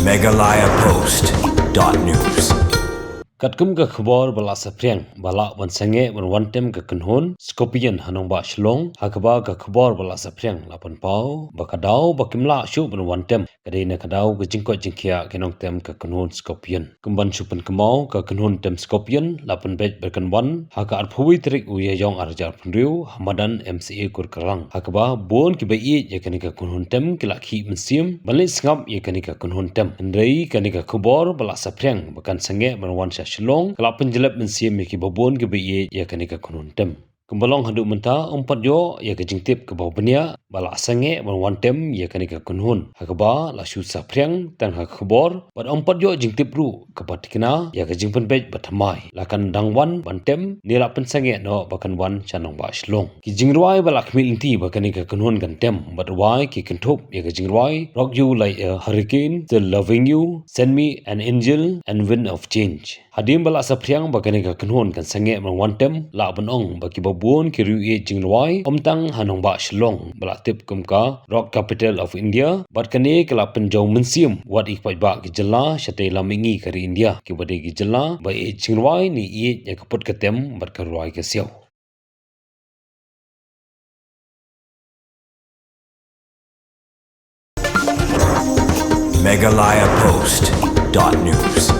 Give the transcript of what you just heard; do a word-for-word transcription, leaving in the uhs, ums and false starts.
Meghalaya Post dot news. Katkum ka khubor ba la saphriang ba lah ban sangeh ban wan tem ka kynhun Scorpion ha nongbah Shillong, ha kaba ka khubor ba la saphriang la pynpaw ba ka daw ba kim lah shuh ban wan tem ka dei na ka daw ka jingkoit jingkhiah ki nongtem ka kynhun Scorpion. Kumban shu pynkynmaw, ka kynhun tem Scorpion la pynbeit ba kan wan ha ka arphew tarik u Ïaïong arhajar arphew hynriew ha madan M C A Kurkarlang, ha kaba bun kiba ïeit ïa kane ka kynhun tem ki la khih mynsiem ban leit sngap ïa kane ka kynhun tem. Hynrei kane ka khubor ba la saphriang ba kan sangeh ban wan sha Shillong ka la pynjlep mynsiem ïa kiba bun kiba ïeit ïa kane ka kynhun tem. Kumba long haduh mynta, ym pat ïoh ïa ka jingtip kaba bniah ba la sangeh ban wan tem ïa kane ka kynhun, ha kaba la shu saphriang tang ha ka khubor bad ym pat ïoh jingtip ruh kaba tikna ïa ka jingpynbeit ba thymmai la kan dang wan ban tem ne la pynsangeh noh ba kan wan sha nongbah Shillong. Ki jingrwai ba la khmih lynti ba kane ka kynhun kan tem bad rwai ki kynthup ïa ka jingrwai Rock You Like a Hurricane, Still Loving You, Send Me an Angel and Wind of Change. Hadien ba la saphriang ba kane ka kynhun kan sangeh ban wan tem, lah ban ong ba kiba bun ki riewieid jingrwai, ym tang ha nongbah Shillong ba la tip kum ka Rock Capital of India, bad kane ka la pynjaw mynsiem wat ïa ki paidbah ki jylla shatei lam mihngi ka ri India, kiba dei ki jylla ba ïeit jingrwai ne ïeit ïa ka put ka tem bad ka rwai ka siaw. Meghalaya Post dot news.